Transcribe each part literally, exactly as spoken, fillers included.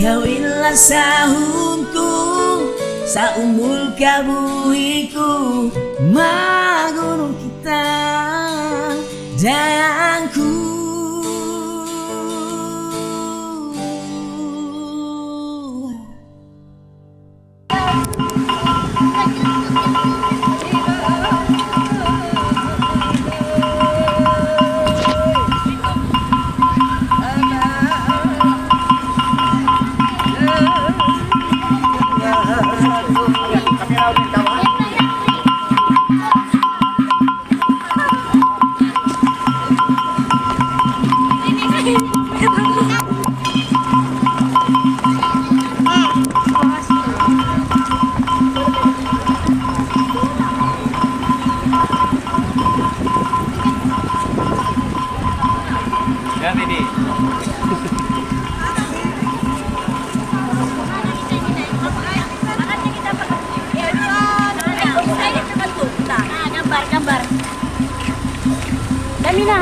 Ikaw in lasahun ku, sa umul kabuhi' ku, magurung kita, dayang ku. Yan, ini. Gambar, gambar. Dami na.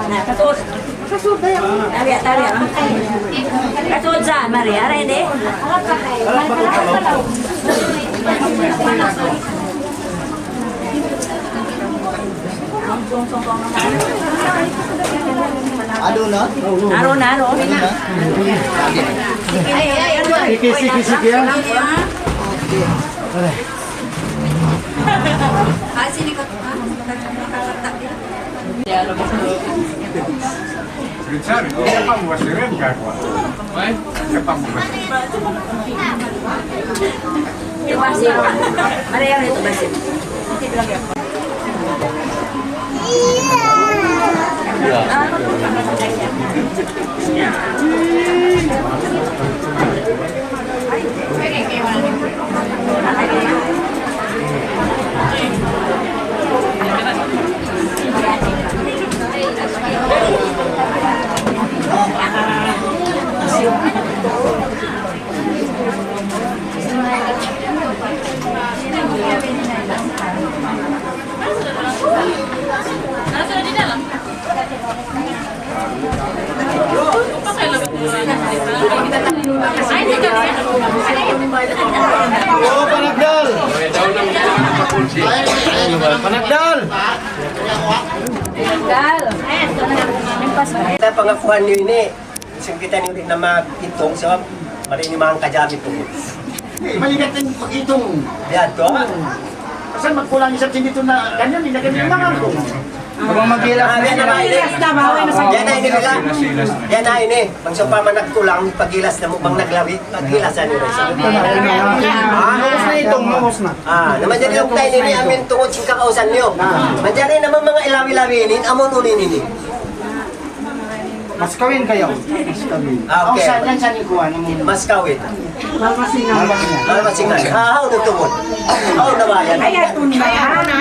Na, kasuud. Tali', tali', ah. Kasuud sa, Maria, ready? Adu na? Aru na, aru na. Sige, sige, sige, ah. Aray. Minsan, hindi pa mo sirin gagawa. Hindi pa mo sirin. Ito, basil. Maria, ito, basil. Oh, panagdal! Panagdal! Kita pangakuan ini. Sing kita ini na mag-itung, so, mali ini mga kajami po. Hindi, maligat din pag-itung. Yan to. Kasi magkulang isang sindito na ganyan, hindi na ganyan naman po. Bang maghilas na sila. Yan na ini nila. Yan na ini. Bang sawpama nagkulang, paghilas namu', bang naglabi, paghilasan nila. Ha? Ubus na ito, ubus na. Ah, na manjari unu in ini amun tungud sin kakausan niyu. Manjari na in manga ilabi-labi ini, amun unu in ini. Mas kawin kaw. Mas kawin. Ah, okay. Aw, sa' yan, sa' ni kuwan, amun. Mas kawin. Malmasingan. Malmasingan. Ah, hawnu tungud? Hawnu ba yan? Ay, atun na. Ay, atun na.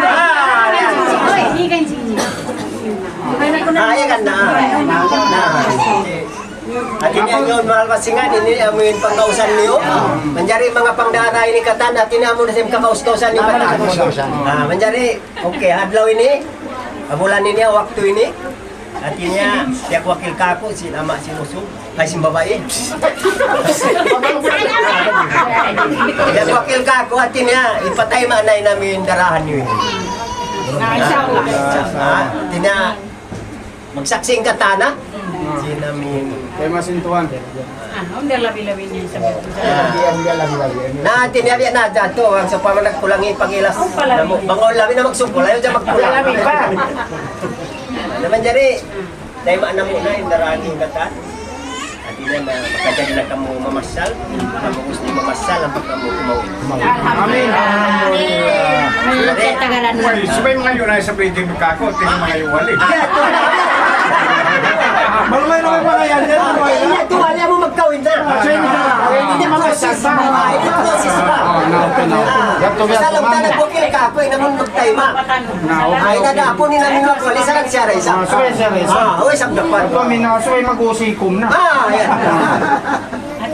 Ah, yan. Ah, yan na. Na. Hati niya yaun, Malmasingan, ini amun pangkausan niyu. Manjari manga pangdara ini katan, hati niya amun sin kakaus-kausan niyu katan. Ah, manjari, okay, adlaw ini, bulan ini, waktu ini, hati niya, tiyak wakil kāku', sin ama', sin usug, ay sin babai. Tiyak wakil kāku', hati niya, hipatayma' na in amun darahan niyu ini. Ah, insya Allah. Ah, hati niya, magsaksi' in katan, ha? Sin amun. Kay masintuan. Ah, unda labi-labi niya sa mga. Ah. Unda labi-labi. Na, hati niya, biya' na, dyan to, bang sawpama nagkulang in paghilas. Aw, pala. Namu', bang awn labi na magsukul, ayaw dyan magkulang. Labi pa. Na manjari, tayma' namu' na in darahan niyu katan. Hati niya na makajari na kamu mamasyal, kamu gusto mamasyal, ampa kamu kumawi. Amin. Alhamdulillah. Amin. Subay mangayu' na sa pwede magkako, tingnan mangayu' wali. Malumay na may pangayan yan, malumay na. Hindi, tuwa niya mu magkawin na. Hindi, process pa. Hindi, process pa. Sa loob na nagwakil ka, ako, inamun magtayma. Ay, nadapon nila mga wali, sarang siya, Reza. Ah, subay siya, Reza. Ah, uy, sabda pa. Ito, mina, subay mag-usikum na. Ah, yan.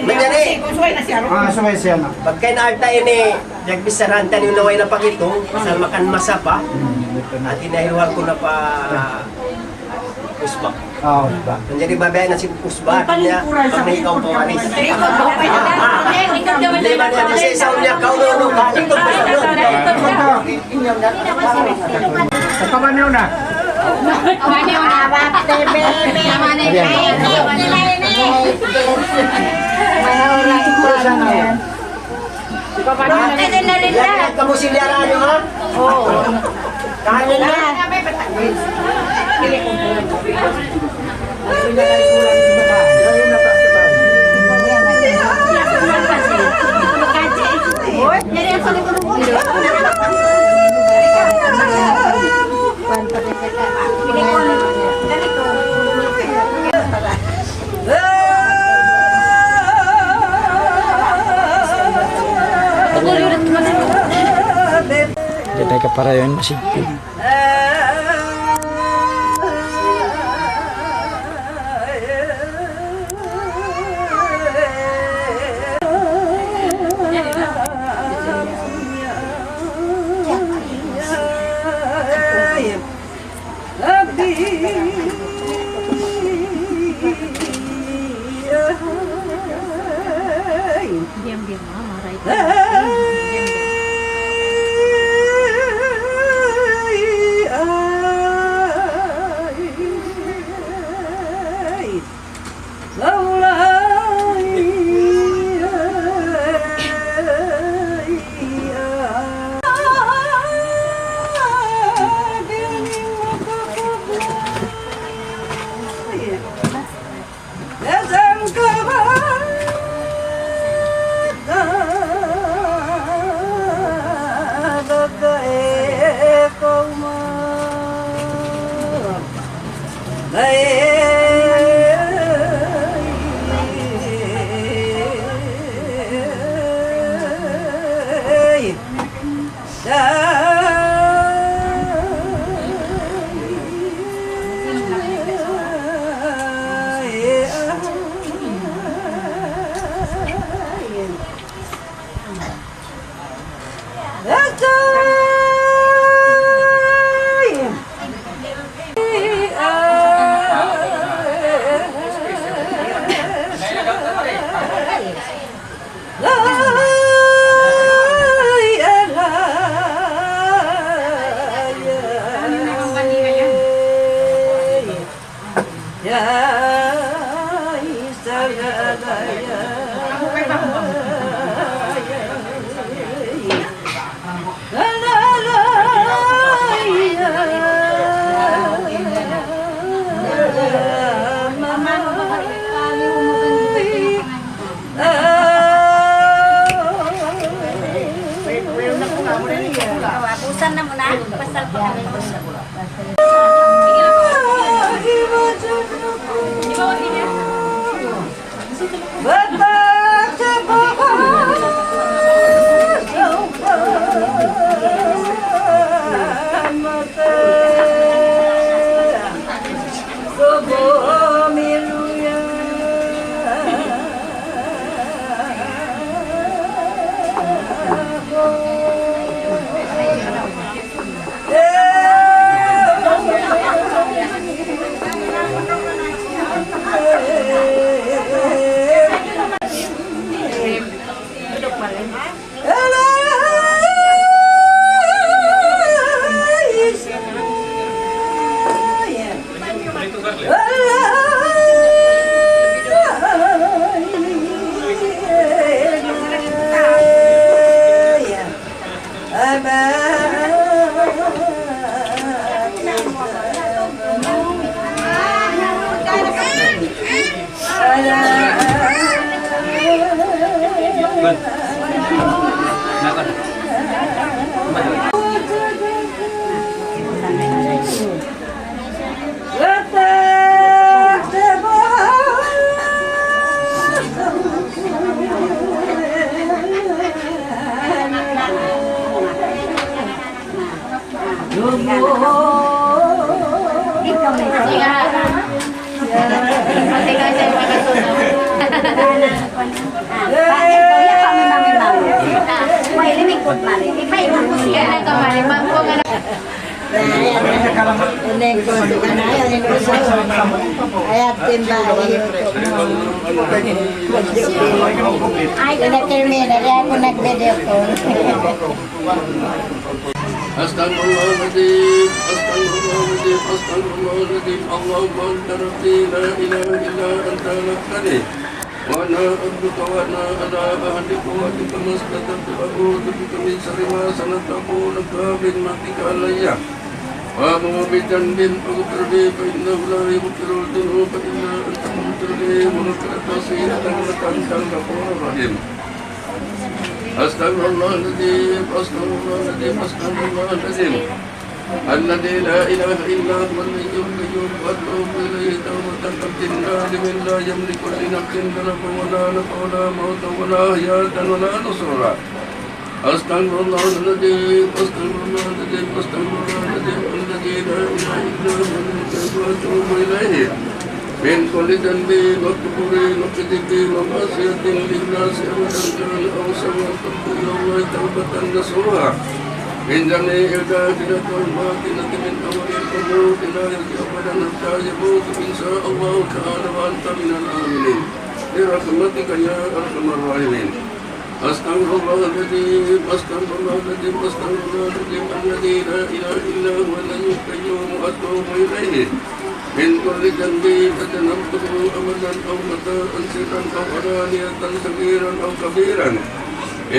Manjari. Ah, subay siya na. Pagka in alta ini, nagbisaran ta niyu na way na pakitung, pasal makan masa pa. Hati niya hiluhal ku na pa usba. Ah, usba. Manjari babai na sin usba, hati niya, pag na ikaw pa waris. Di ba niya, di siya sa unya, kaunu-unu ka, lingkod pa sa unya. Sa pamaniw na. Pamaniw na. Pamaniw na. Kamu sila rano, ha? Oo. Kamu na. Diyan tayo kaparayan, masipin. Diam, diam, ah, marah itu. Diam, diam. Ayaw timba, ayaw. Ay, ina Carmela, di ako nag-video call. أستغفر الله العظيم، أستغفر الله العظيم، أستغفر الله العظيم. اللهم أنت ربي لا إله إلا أنت خلقتني وأنا عبدك وأنا على عهدك ووعدك ما استطعت. أعوذ بك من شر ما صنعت. أبوء لك بنعمتك علي وأبوء بذنبي فاغفر لي فإنه لا يغفر الذنوب إلا أنت. اغفر لي مغفرة واسعة إنك أنت الغفور الرحيم. أستغفر الله العظيم، أستغفر الله العظيم، أستغفر الله العظيم الذي لا إله إلا هو الحي القيوم وأتوب إليه توبة عبد ظالم لا يملك لنفسه ضرا ولا نفعا ولا موتا ولا حياة ولا نشورا. أستغفر الله العظيم، أستغفر الله العظيم، أستغفر الله العظيم الذي لا إله إلا هو الحي القيوم وأتوب إليه من كل ذنب وكفر وكذب ومعصية لله أبدا كان أو سوى. تبت إلى الله توبة نصوحا من جميع الظاهرة والباطنة من أول الأمور إلى آخرها أبدا حتى يموت إن شاء الله تعالى وأنت من الآمنين برحمتك يا أرحم الراحمين. أستغفر الله العظيم، أستغفر الله العظيم، أستغفر الله العظيم الذي لا إله إلا هو الحي القيوم وأتوب إليه من كل ذنب أذنبته أبدا أو خطأ سرا أو علانية صغيرا أو كبيرا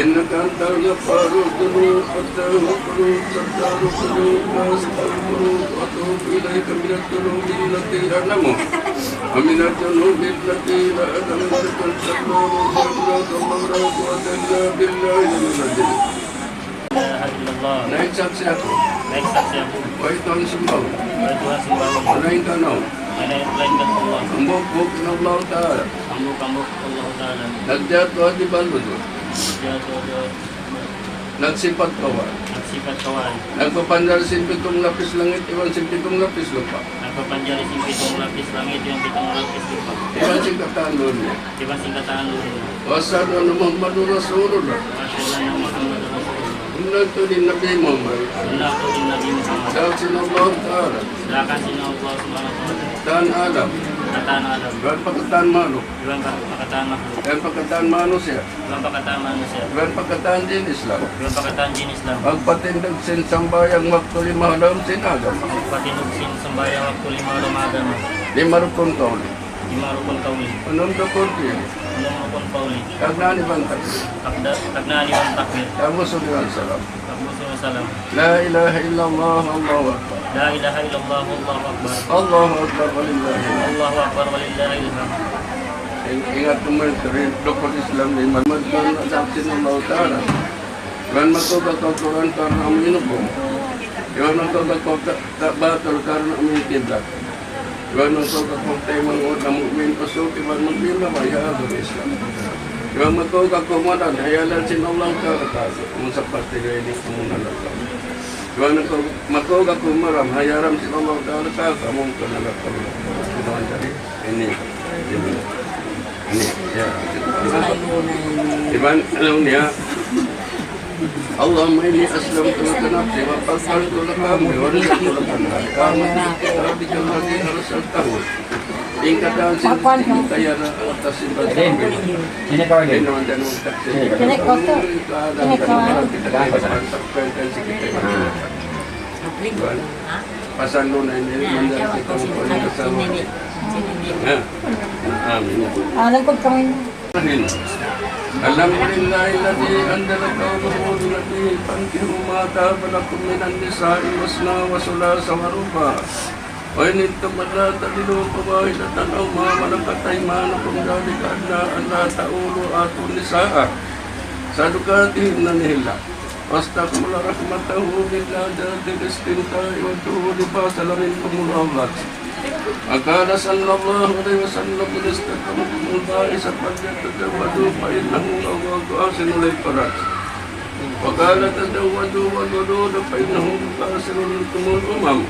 إنك أنت غفار الذنوب فتاح القلوب ستار القلوب باسط القلوب وأتوب إليك من الذنوب التي أعلمها ومن الذنوب التي لا أعلمها إنك أنت التواب الرحيم. لا حول ولا قوة إلا بالله العلي العظيم. La ilaha illallah. Naik saksi aku. Naik saksi aku. Wahai Tuhan Sembah. Wahai Tuhan Sembah. Melainkan Allah. Melainkan Allah. Hambuuk-hambuuk in Allah Ta'ala. Hambuuk-hambuuk Allah Ta'ala. Nagjatu ha timbal lutu'. Nagjatu ha timbal lutu'. Nagsipat kawaan. Nagsipat kawaan. Nagpapanjari sin pitung lapis langit iban sin pitung lapis lupa'. Nagpapanjari sin pitung lapis langit iban pitung lapis lupa'. Iban sin katan dunya. Iban sin katan dunya. وأشهد أن محمدا رسول الله. وأشهد أن محمدا رسول الله. Bunnal tuud in Nabi Muhammad. Bunnal tuud in Nabi Muhammad. Daak sin Allah Ta'ala. Daak sin Allah Subhanahu wa Ta'ala. Katan Adam. Katan Adam. Iban pa katan mānusiya'. Iban pa katan mānusiya'. Iban pa katan mānusiya'. Iban pa katan dīn Islam. Iban pa katan dīn Islam. Pagpatindag sin sambahayang waktu lima ha lawm sin agama. Pagpatindag sin sambahayang waktu lima ha lawm sin agama. Lima rukun qawli. Lima rukun qawli. Unum rukun fi'li. Unum rukun fi'li. Tagnaan iban takbir. Tagna-, tagnaan iban takbir. Tagbus iban salam. Tagbus iban salam. لا إله إلا الله، الله أكبر. لا إله إلا الله، الله أكبر. الله أكبر ولله الحمد. الله أكبر ولله الحمد. In-, ingat kamu, dukun Islam di' man, man, man, sin Allah Ta'ala. Iban magkaw kaw Qur'an karna' amu in hukum. Iban magkaw kaw ta-, ta-, batul karna' amu in kiblat. Iban magkaw kaw taymanghud na mu'min, pasuk, iban magkaw na maya agama Islam. Iban magkaw kaw maran, hayalan sin Allah Ta'ala, amu in sa parte ini, amu in nalakaw. Iban magkaw, magkaw kaw maram, hayaram sin Allah Ta'ala, amu in nalakaw. Iban dari ini, ini, ini, ya. Iban, alam niya, اللهم إني أسلمت لك نفسي وفوضت لك أمري ورضيت لك بما قضيت قضيت بك رضا بك رضا بك رضا بك رضا بك. In katan sin kita ya na atas sin Din, ini kau, Din. Ini kau, Din. Ini kau. Ini kau. Pasal lu na ini, manjari kita magpahinga sa. Ha? Amin. Alhamdulillah alladhi anzala qawluhu lin-nabiyyi, fankihu ma taba lakum minan nisa'i masna wa thulatha wa ruba'. Fa in khiftum alla ta'dilu fawahidatan aw ma malakat aymanukum dhalika adna alla ta'ulu, atun nisa'a sadukatihinna nihillah. Wastakmala rahmatahu bil ijazati lil istimta'i wad dukhuli fa hasala minkumul awlad. Wa qala sallallahu alayhi wasallam, man istata'a minkumul ba'ata falyatazawwaj fa innahu aghaddu wa ahsanu lil farj. Wa qala tazawwaju wadud fa innahu mukasirun minkumul umam.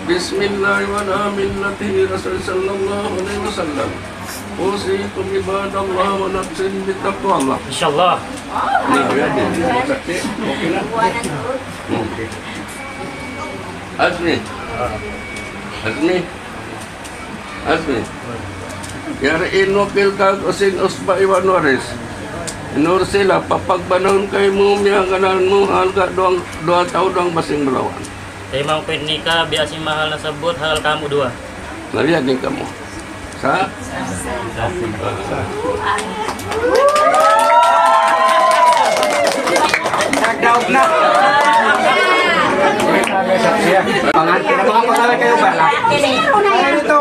Bismillah wa ala millati rasul sallallahu alayhi wasallam. Usikum ibadallah wa nafsi bitaqwallah. Inshallah. Na, yan. Okay na. Hmm. Azmi. Azmi. Azmi. Yari in wakil kag usin usba iwan waris. Nur sila papagbanahun kaymu miya ganan mu halga duwang, duwa tau duwang basing bulawan. Kaymu pwede nikah, biya' sin mahal nasabbut, halal kamu duwa. Nariyan din kamu. Sa? Nagdaog na. Panganti na mga pasal kayo ba? Ay, ito.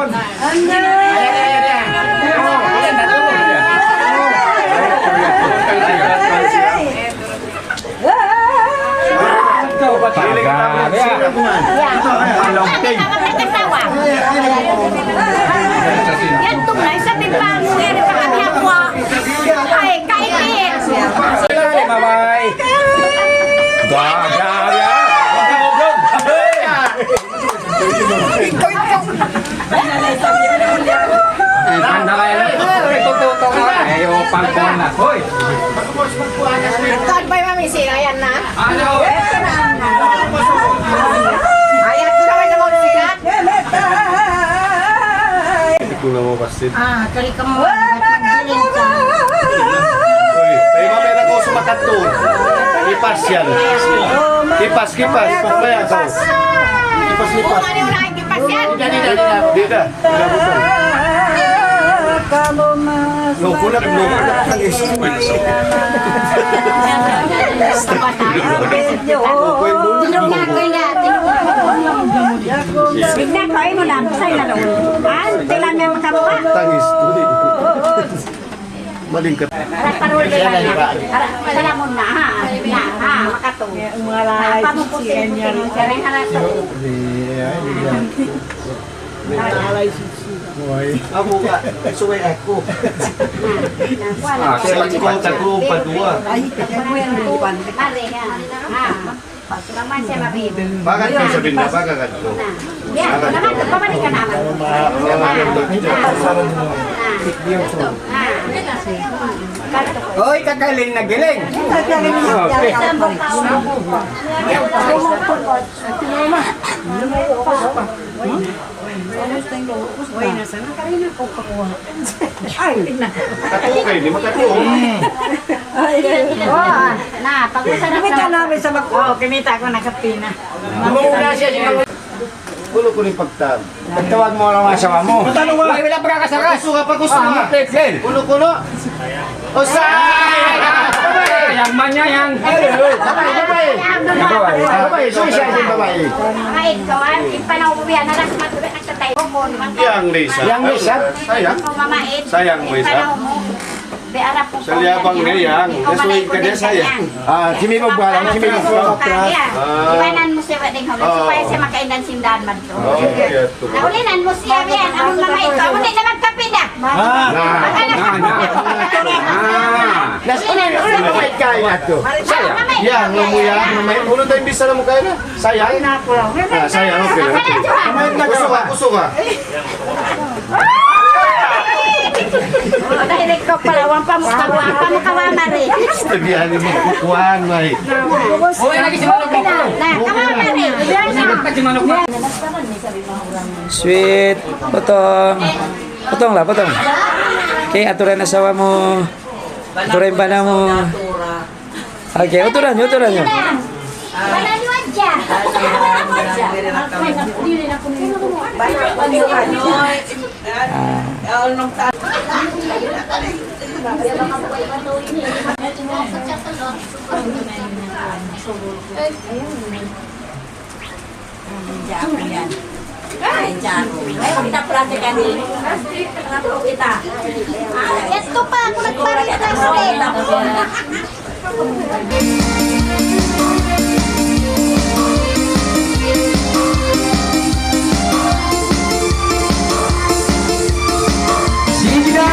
Yan, tumulay sa timbang, yan, sa kanya po. Ay, kainit. Bye-bye. Eh, panda kayo na. Eh, tututo ka. Eh, yung pangkuhan na. Hoy! Tuan pa yung mami, sila yan na. Ano? Ayat ko naman naman sila. Hindi ko na mapasin. Ah, kali ka mo. Uy, may mamaya na ko sumakat doon. Kipas yan. Kipas, kipas. Mamaya ka. Kipas, kipas. Di na, di na, di na. Di na. Lokulat, lokulat. Ang isip. Tinugna ko yun, tinugna ko. Tignan ko, ay mo lang, sa'yo na doon. Ah, kailan may makabuka? Tangis. Malingkat. Harap parol, di ba? Harap, salamun na, ha? Na, ha? Makatu. Umalalay. Apa mo po, siya, siya, siya, siya, harap. Umalalay, siya, siya. Ako ka, suway ako. Ah, sa ikaw, tatlo pa, duwa. Ay, mare, ha? Ha? Pasukaman siya, mabib. Bagat ko sa binda, bagat ko. Na. Yan, naman, pabalik ka naman. Na. Na. Oy, kakaling na giling. Okay. Uy, nasa na ka rin ako kakuha. Ay, na. Katuo kayo, di makatuo. Ay, ay. Oh, na, pag-usa na. Kumita na, may sa mag- Oh, kumita ako, nakapina. Muna siya, di mag- Ulo ko ni pagtawag. Pagtawag mo lang ang asawa mo. Paano nga? Uy, wala pa ka kasara. Gusto ka, pag gusto ka. Ulo ko, no? Usay! Yang manya yang. Babae, babae. Babae, so siya yung babae. Ay, kawan, ipanaw mo yan, anak, matuloy nagtatay ko, kung Yang Lisa. Yang Lisa? Sayang. Sayang mo isa. Sa liyabang niya, yang. Nasuwi ka niya, sayang. Ah, simibog ba lang? Simibog ba? Ah. Iwanan mo siya, wading hawla. Oo. Supaya siya makaindan sindahan man to. Oo, okay. Naulinan mo siya, yan. Ang mga ito, hindi na magkapinda. Ah. Nasa ko na yun. Ano ba yung kaya to? Sayang. Yan, ano mo yan? Ano may ulo tayong bisa na mo kaya na? Sayang. Ah, sayang. Okay, okay. Kusog ka, kusog ka. Dahil ikaw pala, wang pamukawa, pamukawa na rin. Sabihan ni mo, kukuhaan, may. Uy, lagi si Manok mo. Na, kawa na rin. Sweet. Potong. Potong lah, potong. Okay, aturan asawa mo. Aturan bana mo. Okay, uturan niyu, uturan niyu. Bana niyu aja. Ay, jago yan. Ay, jago. Ay, kita plastic yan eh. Kenapa kita? Ah, ito pa, ako nagpalit ng plastic. Sige na!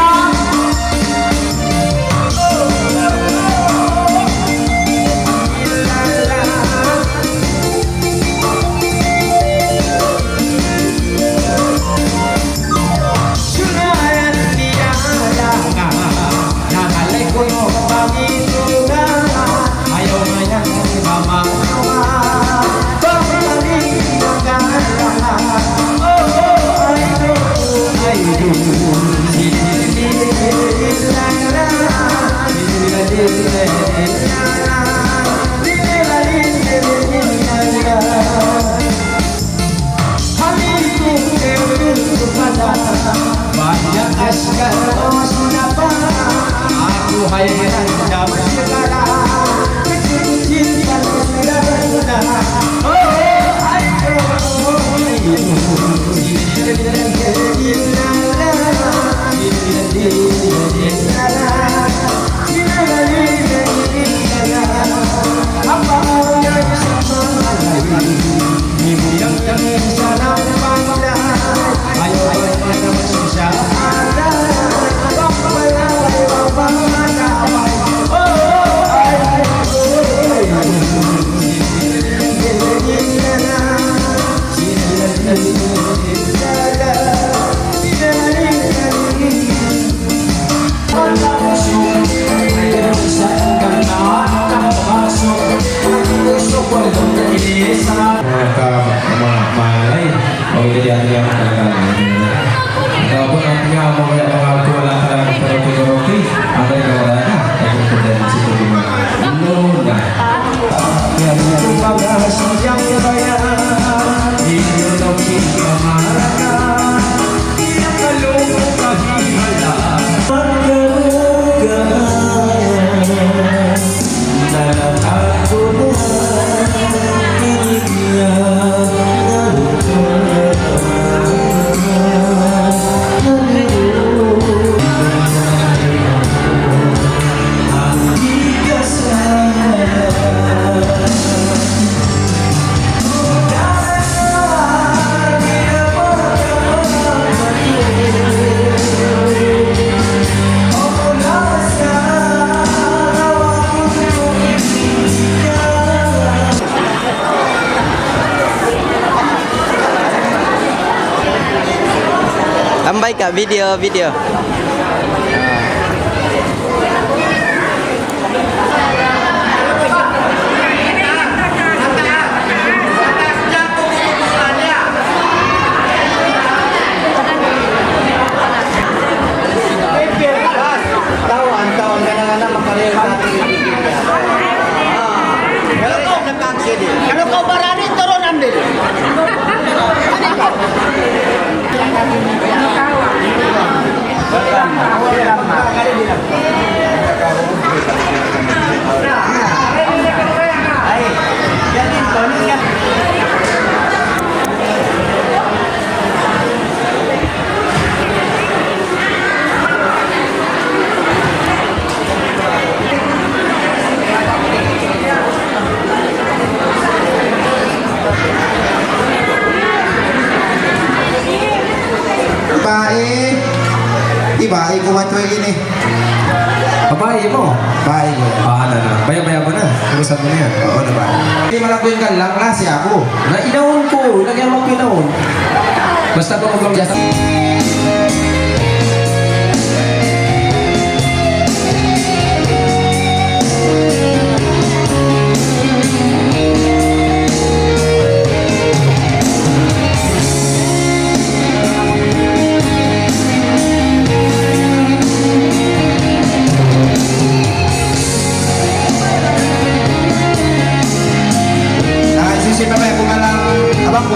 Maka, ma-, ma-, ay, oh, jadi hati-hati talaga. Ataupun nanti ya, mau yang mengaku lah, kalau kita roti-roti, ada yang kau dah, eh, kita dari situ juga. Belum dah. Tambay ka, video, video. Kalau kau barani, turun ambil. Babae. Di ba? Ikaw, ito ini. Babae mu? Babae ku. Ah, na, na. Baya-baya mu na. Urusan mu na yan. Oo, na ba? Di' malaku in gallang, lasi aku. Na, inaun ku. Lagi' aku inaun. Basta ku mag-, just Ah, sisi pa ba, kumalang, abang,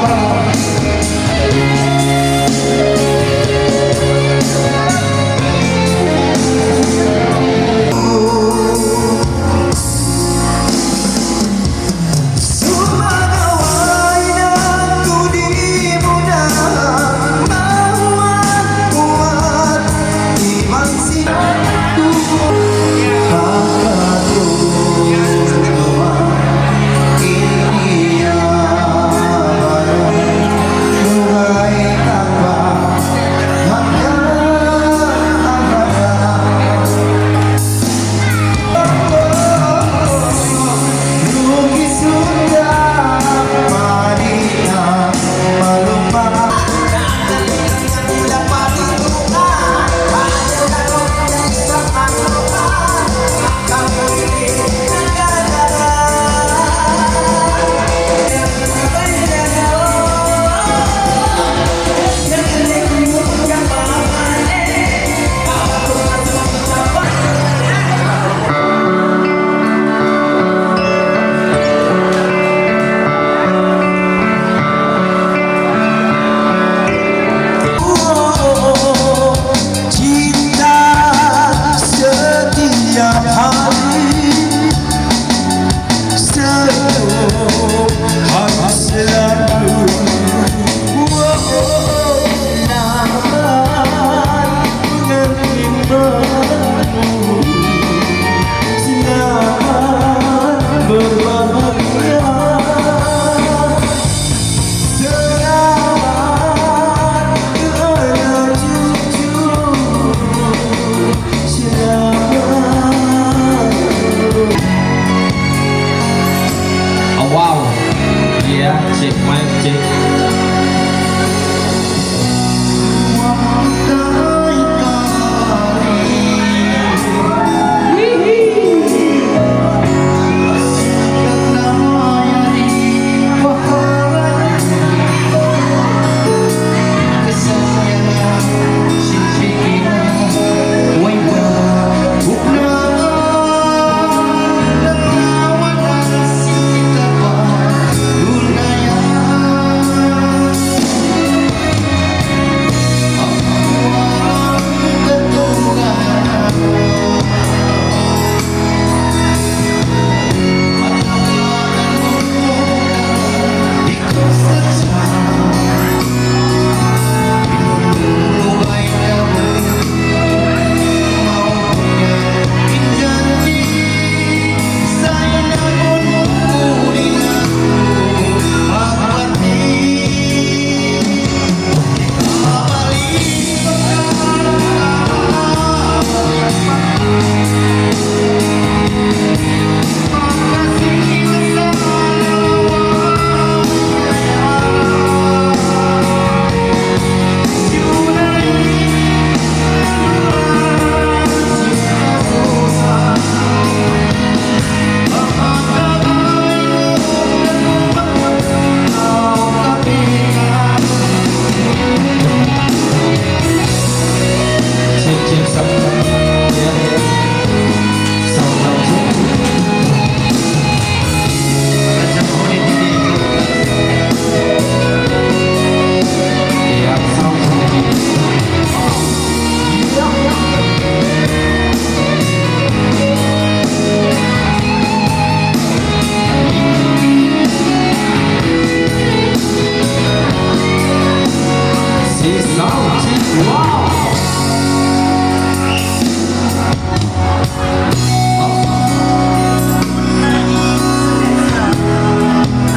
Wow!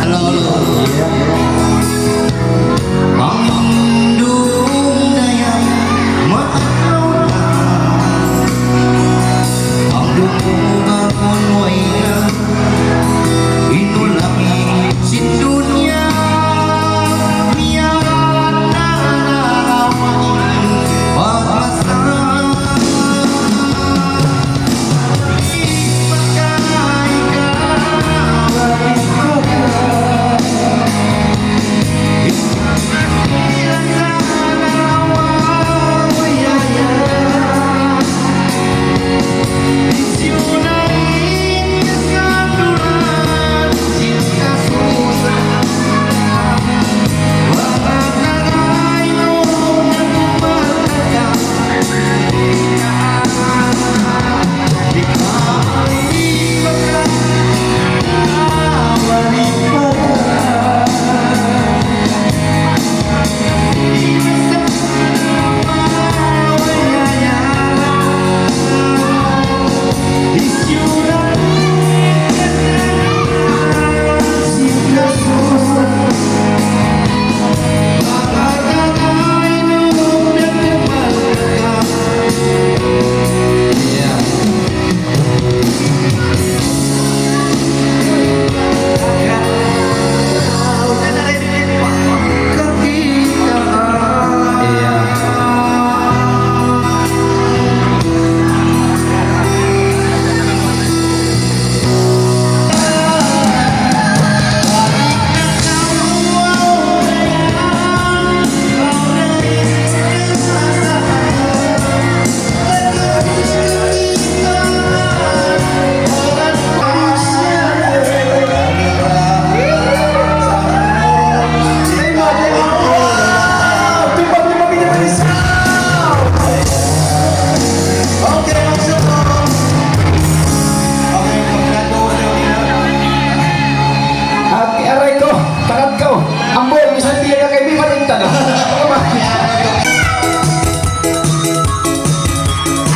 Hello, hello. Yeah. Aray ko, takat ko. Ambo, misan di' na kayo, di' pa rin tanong.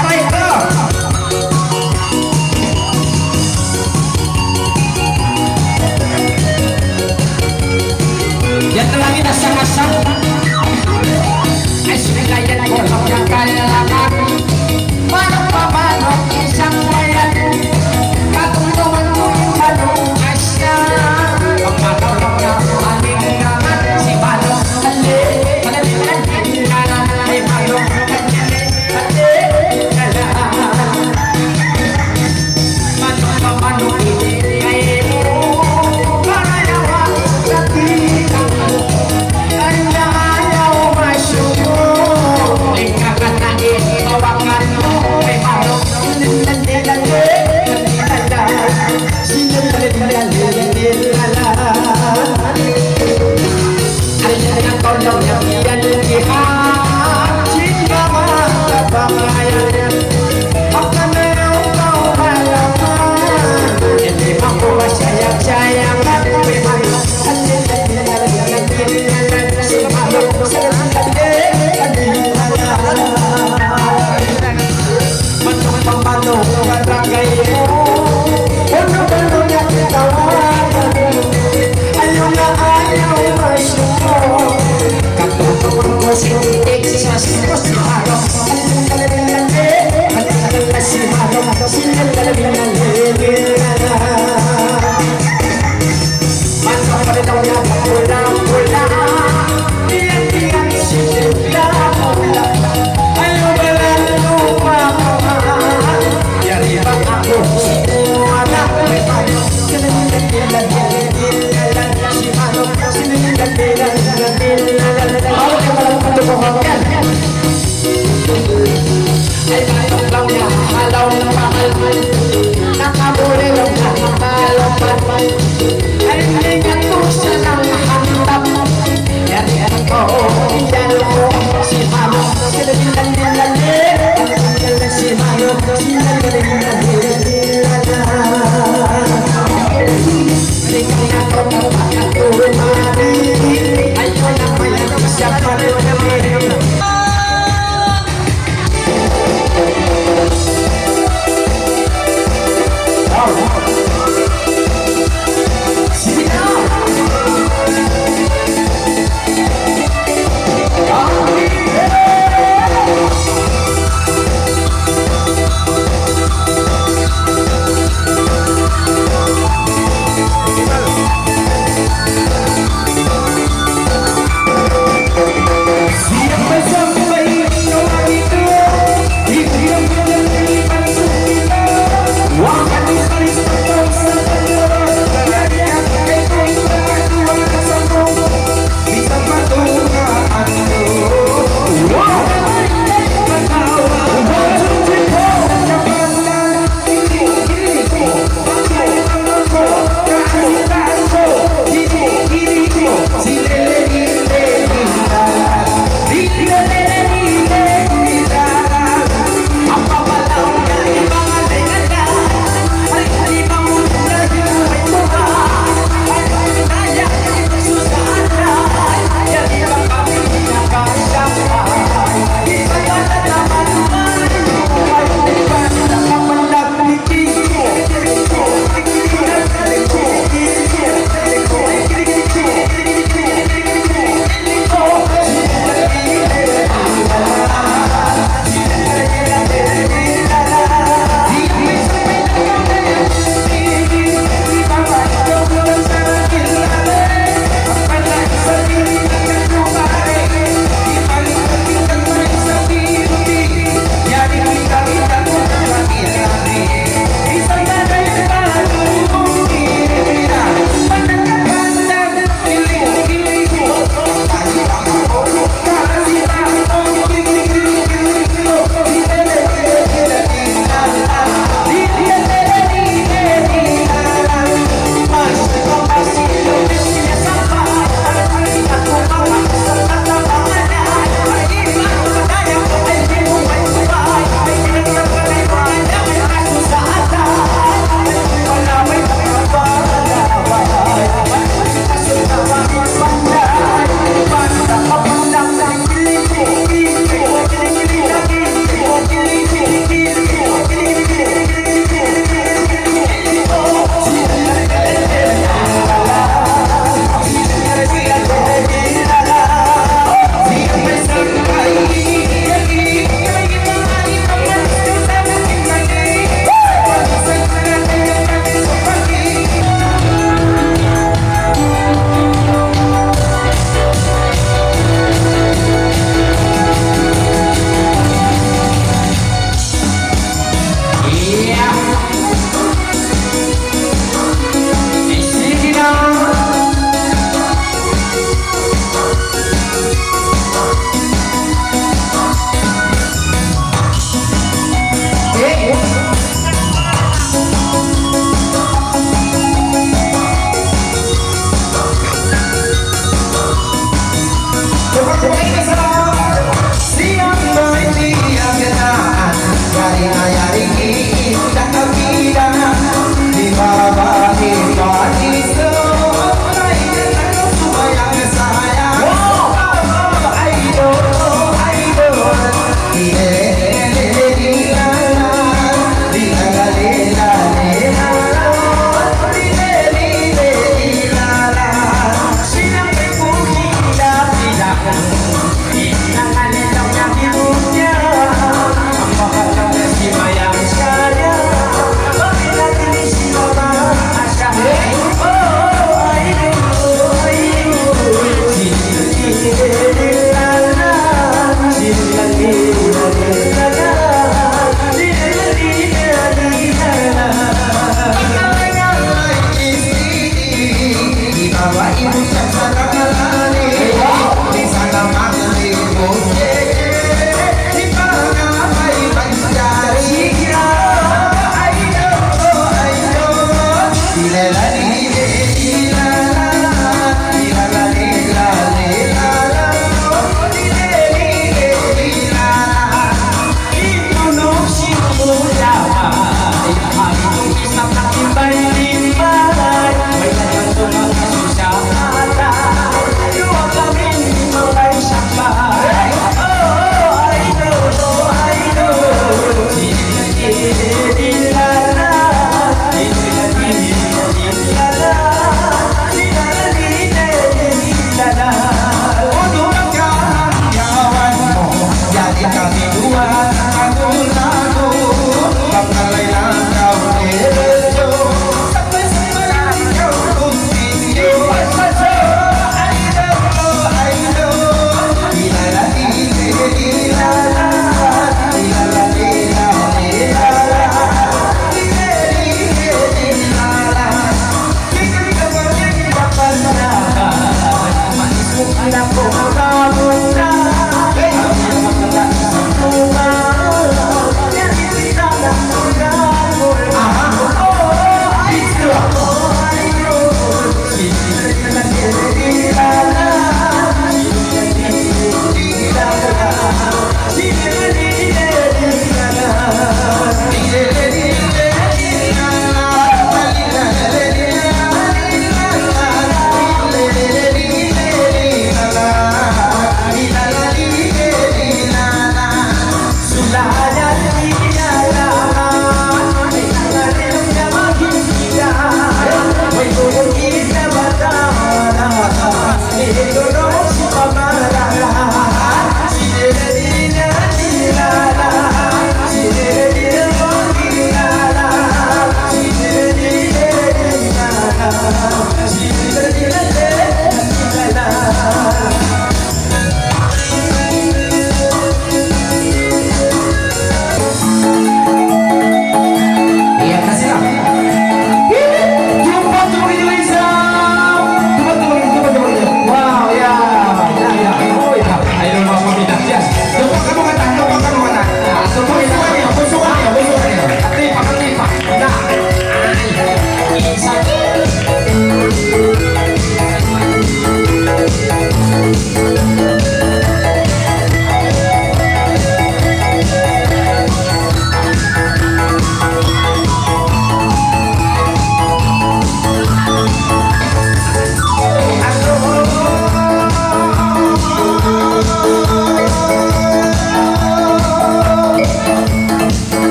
Aray ko! Yan na lang in asang-asang. Ay, sila yan, walang kakalaman. Manok pa manok, isang bayan. Katulungan mo yung manok, asya. Ang manok na aling naman, si manok, ali. Manok, ali, ali, ali.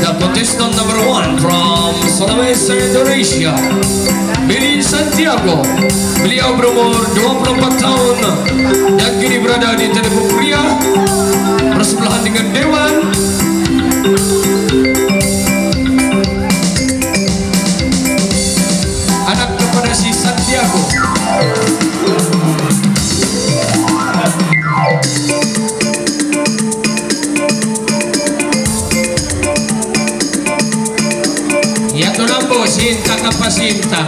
The contestant number one from Sulawesi, Indonesia, Bilin Santiago. Beliau berumur dua puluh empat tahun dan kini berada di Telebuk Pria, bersebelahan dengan Dewan, anak kepada si Santiago. Yadtu na po, sinta ka pa sinta.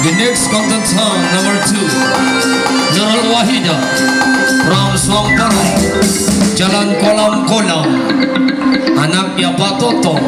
The next contestant, number two, Nurul Wahida from Suang Parai, Jalan Kolam-Kolam, anak niya Batoto.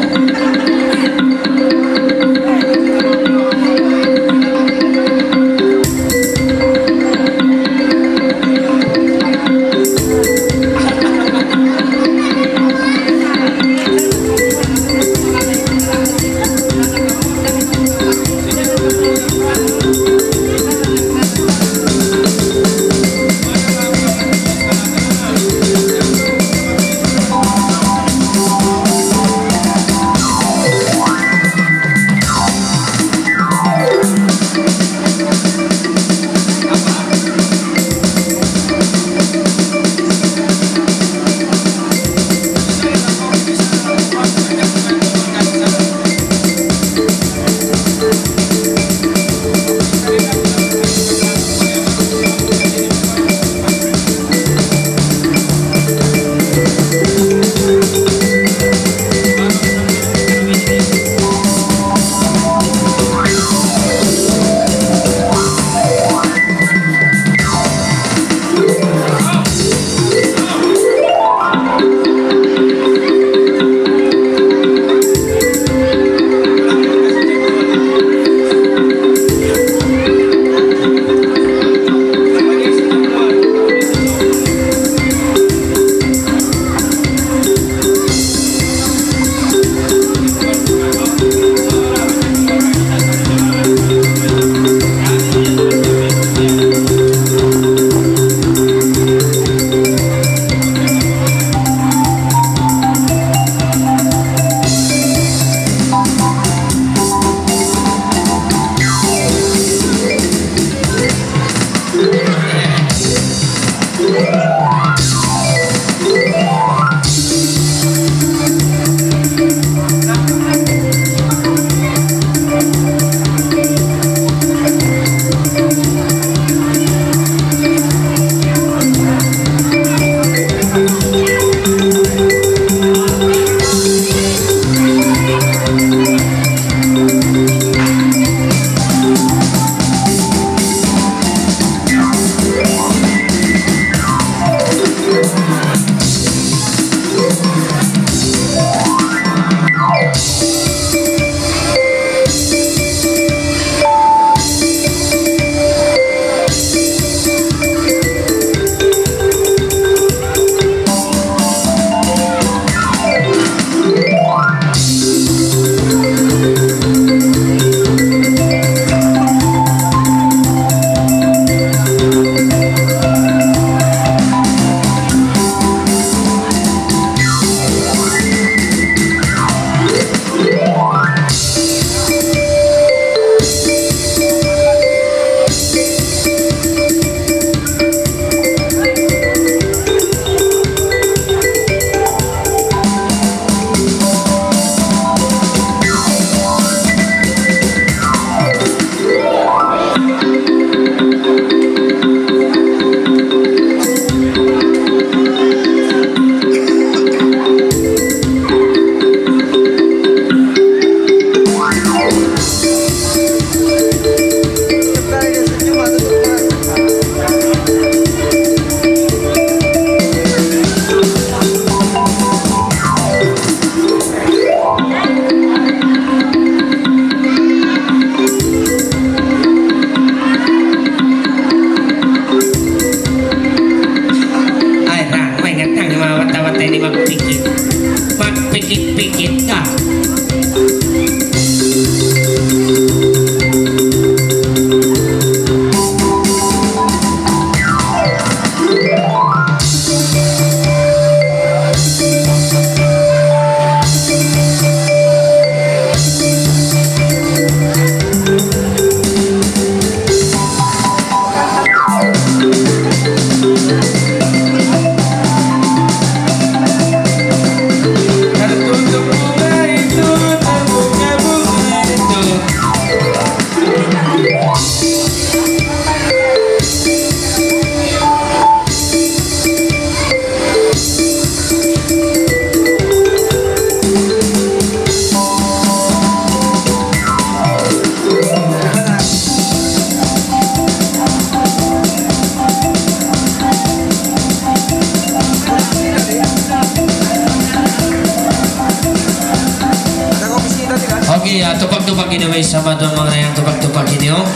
Tupag-tupag ini, way sama tuwan manga dayang, tupag-tupag ini, oh.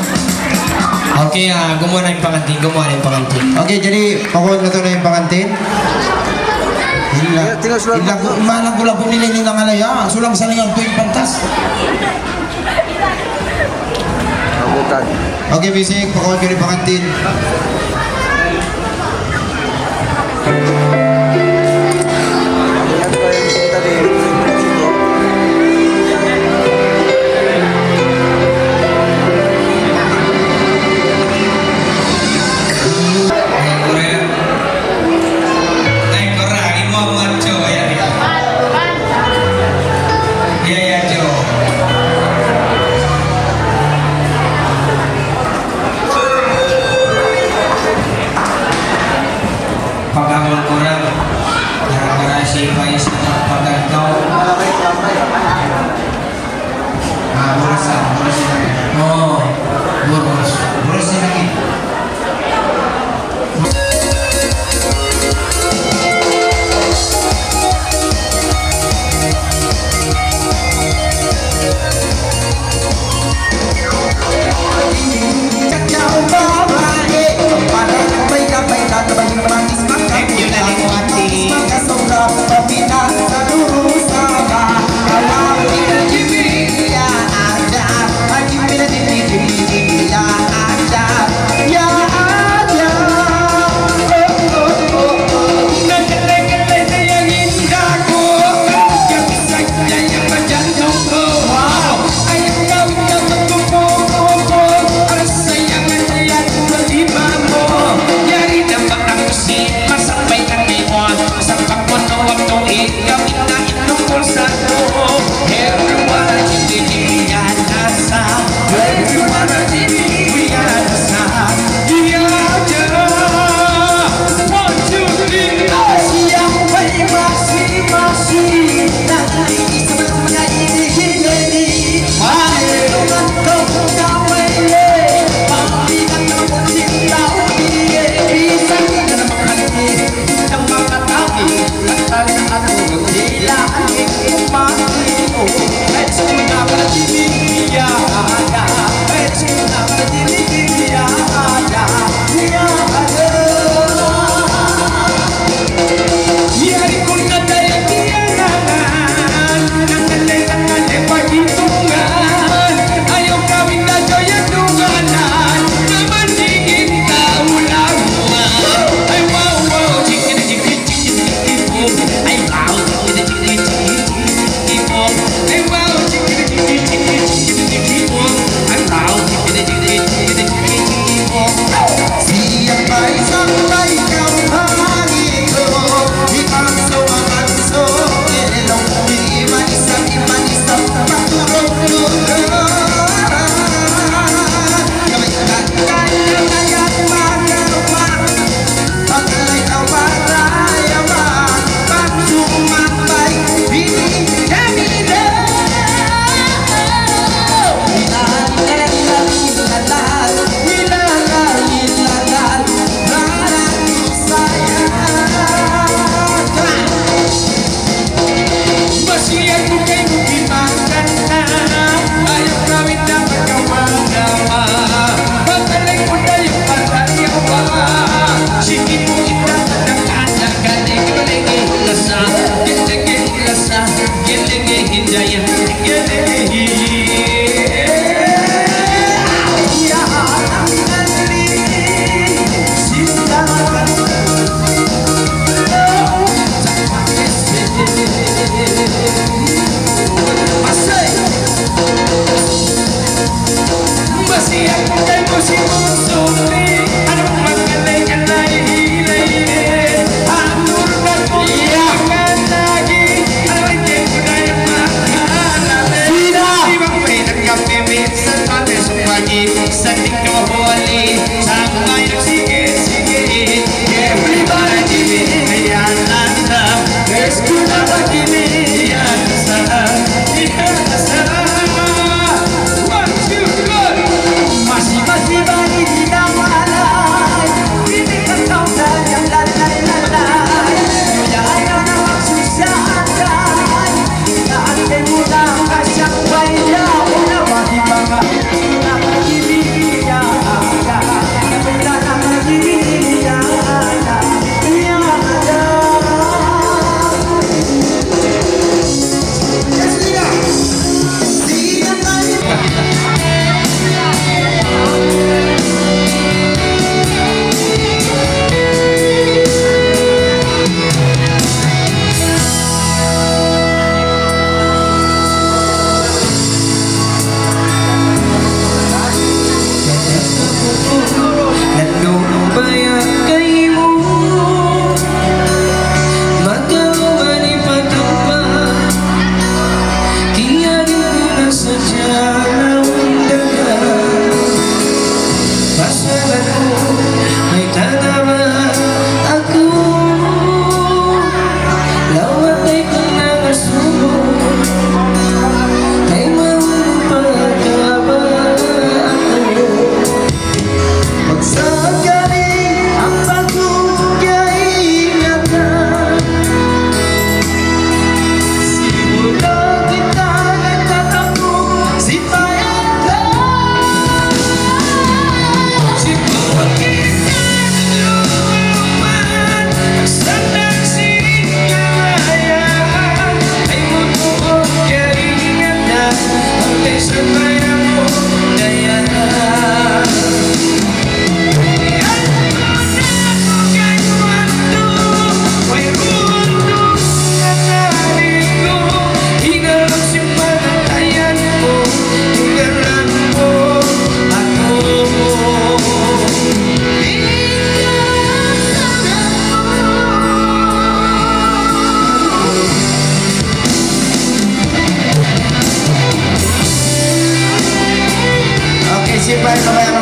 Okay, ah, gumuwa' na in pangantin, gumuwa' na in pangantin. Okay, jadi, pakuhun natu' na in pangantin. Ila, ila, malagu'-lagu' nila in ilang alay, ha? Sulang salingan tuud in pantas. Okay, music, pakuhun natu' na in pangantin. Pagkaun ku ra,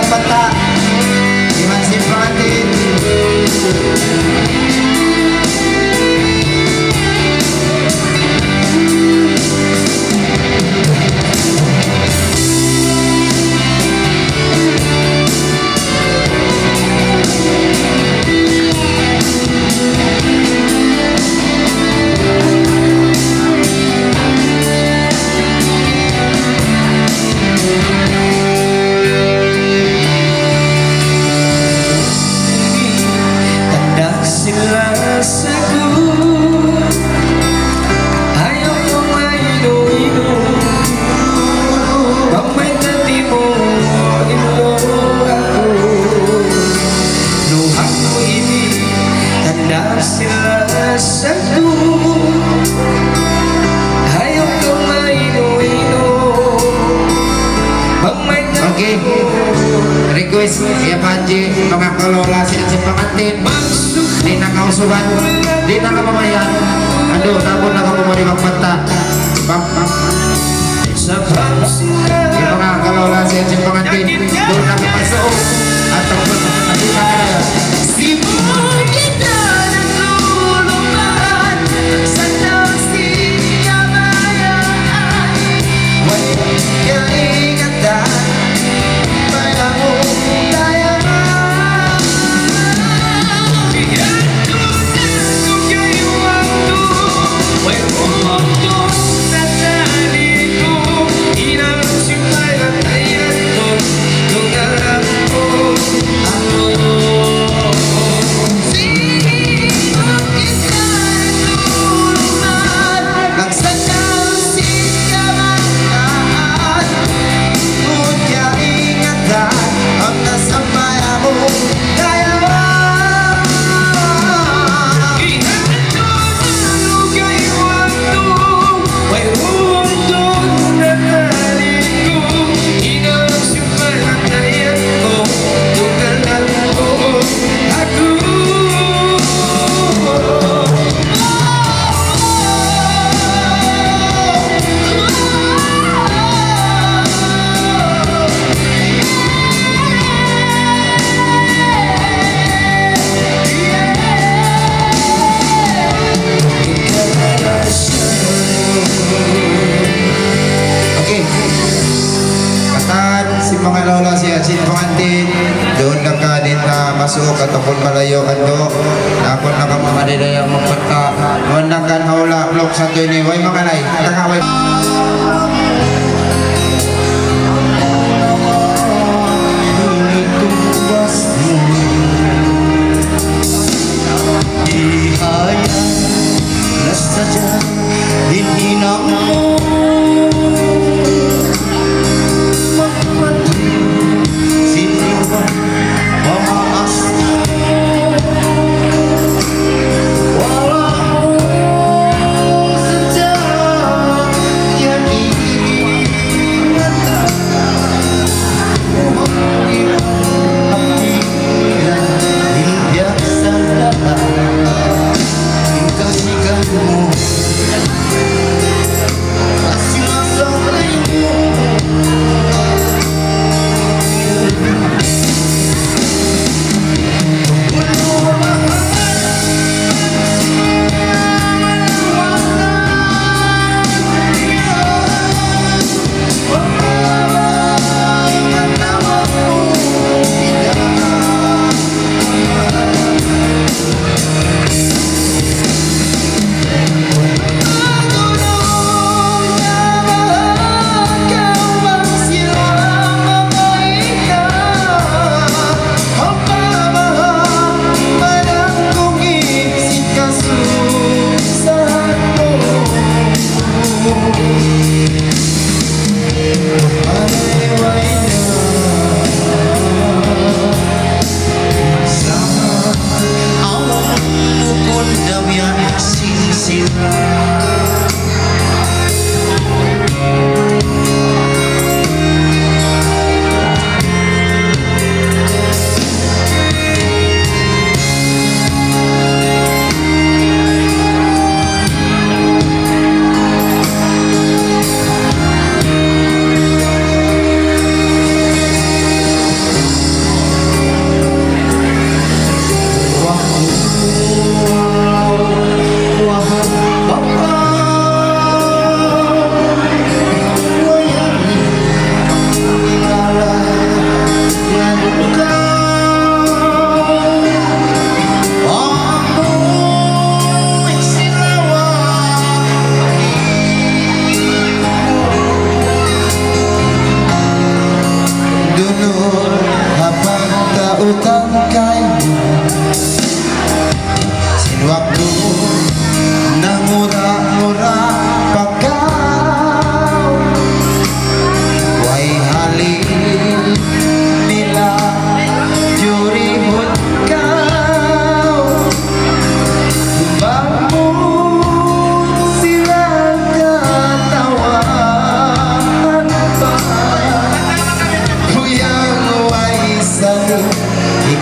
Pata. Iban sin pangantin. Tanda' sin lasa ku, ayaw kaw mainu-inu. Bang mayta' di' mu ilu aku, luha' ku ini, tanda' sin lasa ku. Ayaw kaw mainu-inu. Bang mayta' Okay. Request, ya Panji, manga kalola sin, sin pangantin. Di' na kausugan, di' na kababaihan. Andu', tapun na kamu mari magpata. Bang, bang. Sabab sila Yung mga kalola sa iyong pangantin, doon na kapaso. At ang mga Okay. Katan sin manga lola siya, sin pangantin, duun na ka din na masuk ataupun malayu' andu'. Nakun na kamu madidaya magpata. Duun na kan hawla', blok satu ini. Way manga lay. Tanga, way.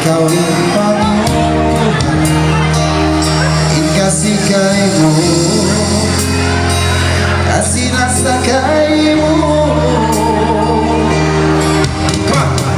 Ikaw in pangungkuhan, in kasi kaymu, kasi lasa kaymu. Come on.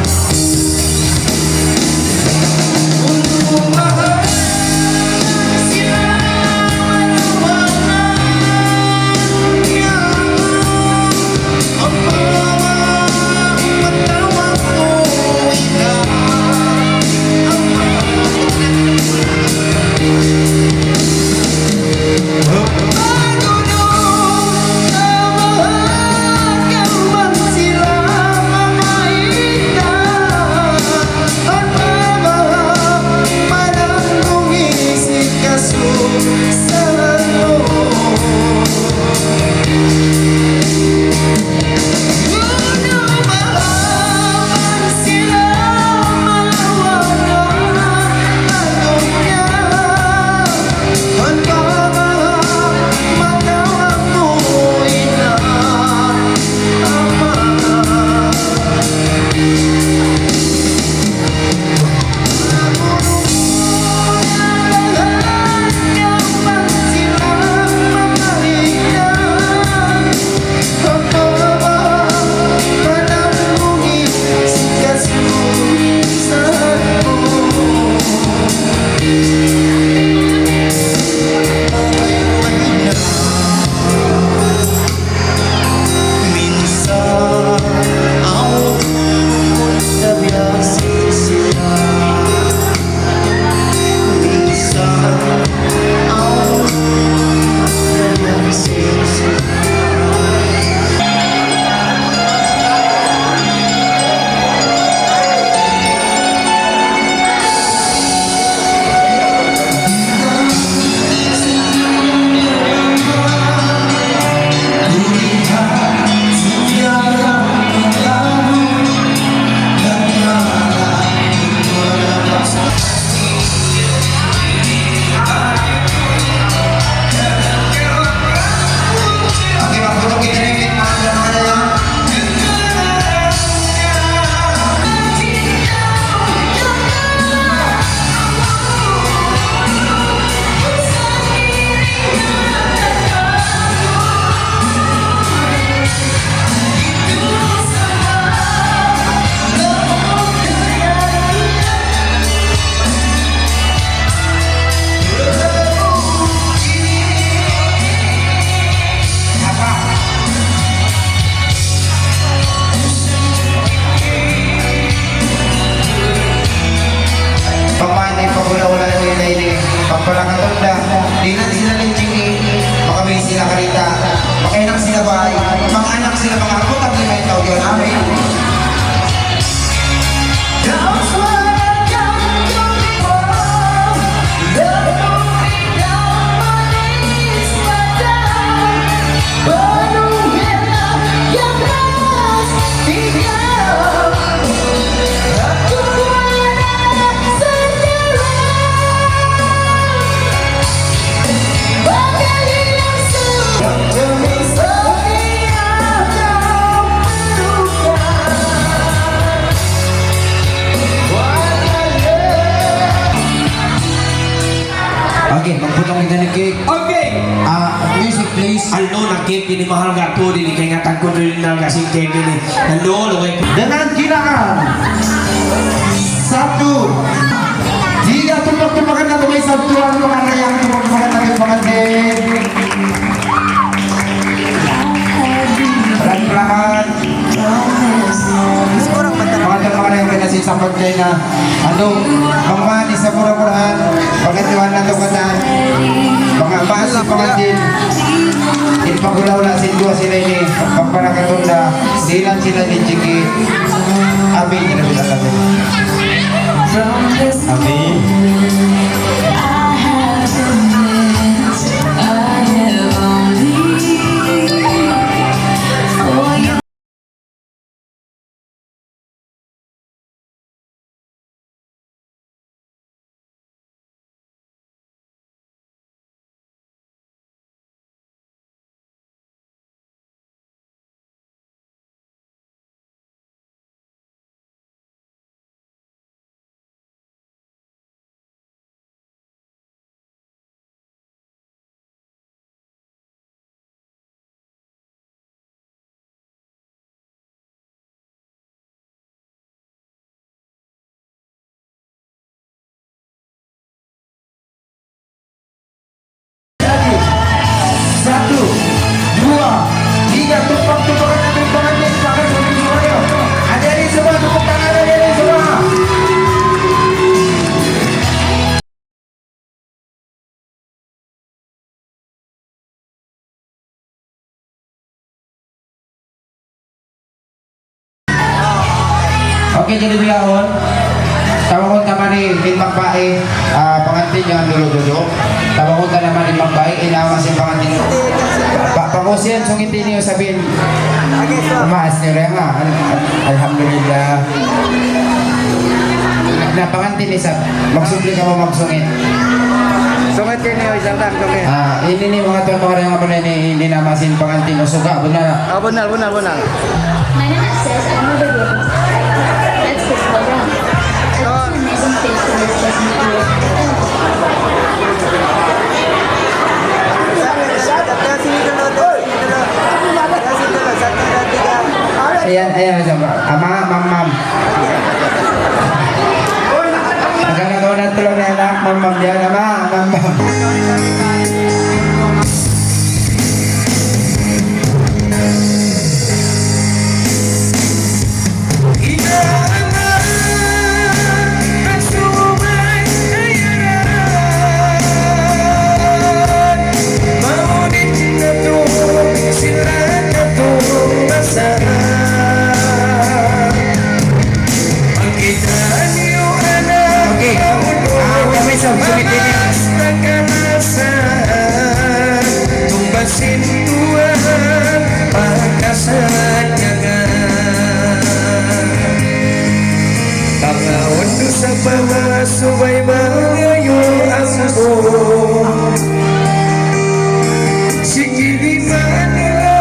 Pamani pagula-ula nila ini, pagpalakatunda, di' na sila linjiki, makabili sila karita, makahinang sila bay, manga anak sila, manga apu, tabi may tau yun, amin. Okay, magputang kita ni cake. Okay. Ah, music, please. Anu na cake ini mahal gatu ini, kaingatan ku dulu na kasing cake ini. Anu, lugay ku. Dengan kinahan. Satu. Tiga, tumpak-tumpakan na tuloy sa tuwan, mga rayang, tumpak-tumpakan na tuloy, mga din. Pelan-pelan. Manga tuwan, manga rayang, kena sin sampag kena. Anu, manga mani sa mura-murahan, pagkatuan na tukanan, manga masi, manga din, in pagula-ula sin duwa sila ini, pagparakatunda, dihilan sila linjiki, amin, ya Rabbil Alamin. Amin. Jadi bihaun, tawagun ta man in magbāy, ah, pangantin yan dudu-dudu. Tawagun ta na man in magbāy, in ama sin pangantin. Pa-, pangusihan, sungit niyu isab in. Maas niyu dayn ha. Al-, al-, alhamdulillah. Na pangantin isab. Magsungit kamu, magsungit. Sungit ini, oh, isang tang, sungit. Ah, ini ni manga tuwan, manga dayang, amu na ini, ini in ama sin pangantin, usuga, bunnal. Ah, bunnal, bunnal, bunnal. My name is Ses, I'm a video. Let's go program. It's an amazing place to live with you. Ayan, ayan, ayan. Ama, mam, mam. Nagkakataon na tuloy na yan, ah. Mam, mam, yan, ama, mam, mam. Okay. Ah, kami sa sumiti niya. Tumbasin tuwan pagkasadyangan. Pangaun dusa pa subay mangayu' ampun. Sige, di' manila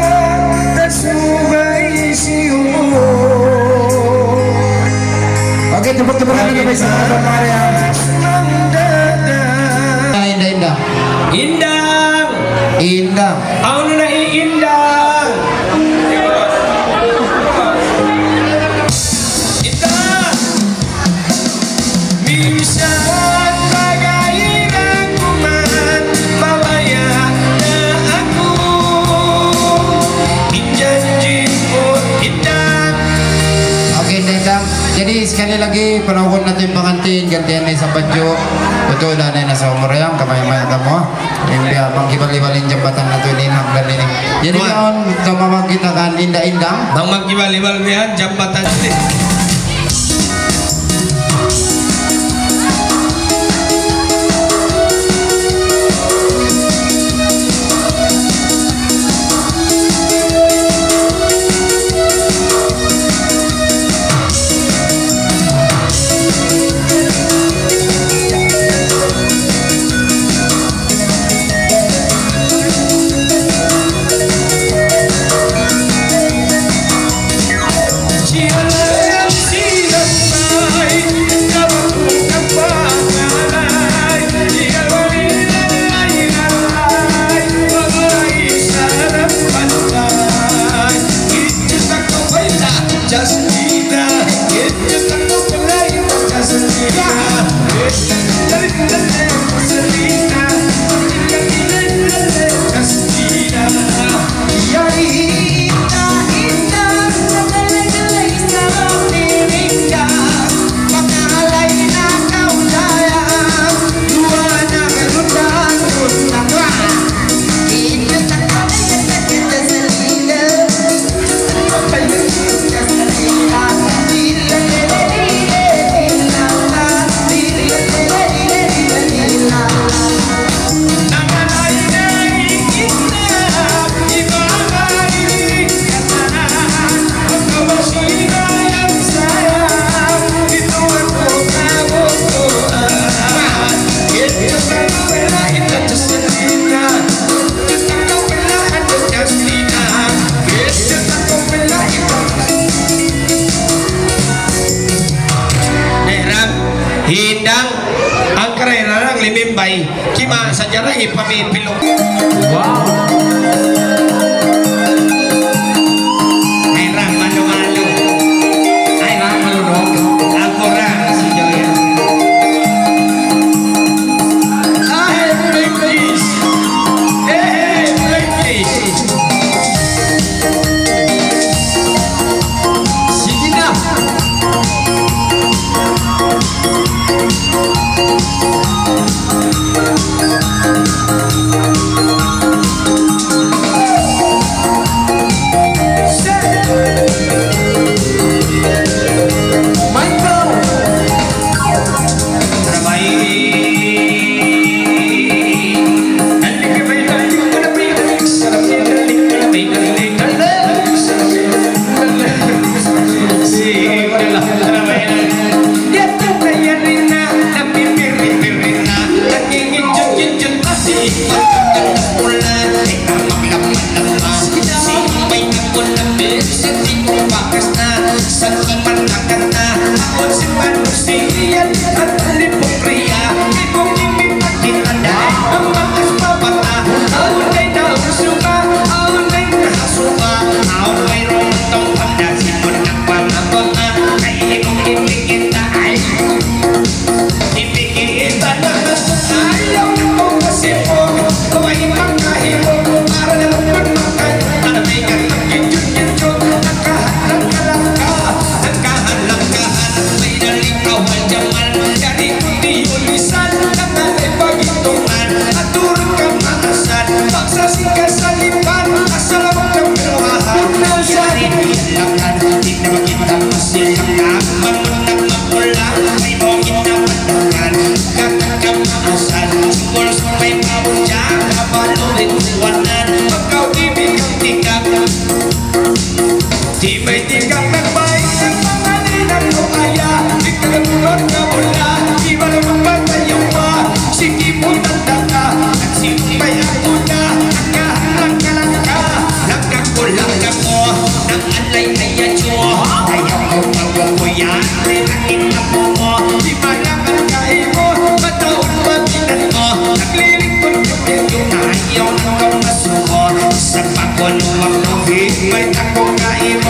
tasubay siyu. Okay, tepuk-tepukan dulu, guys. Selamat hari, ya. Indah, indah. Indang. Indang. Unu na in indang? Indang. Minsan bagay na kuman, pabaya na aku. In janji' mu indang. Okay, indang. Jadi, sekali lagi, panawagun natu' in pangantin, gantian na isab badju'. Betul, na, na, nasa umur yan, kamay-maya kamu, ah. Yan biya', bang kibal-ibal in jambatan natu' ini, hagdan ini. Jadi, kuwan, yaun, tumawag kita kan, inda-indang. Bang magbal-ibal biya' yan, jambatan ini. Dayn ha Indang, hangkan dayn ha Limimbay. Kima sadja ra ipamipiluk. Wow. Ay, ra, malu-malu. Ay, ra, malu-malu. Aku ra, si Joya. Ay, English. Eh, English. Sige na. Di' bay tingkap nagbay, nagpangalinang mo aya, di' ka namunod na mula, di' ba naman patayaw pa, sige po tanda ka, at sino ba'y ako na, nagkahalang ka lang ka, langkang ko, langkang mo, nang alay ay adyo, ayaw ko mawawayan, rinangin na po mo, di' ba naman kayo, mataon pa tinan mo, naglilingkod ko kayo, ayaw na kang masuko, sa pagwalo ako, di' may ako kayo,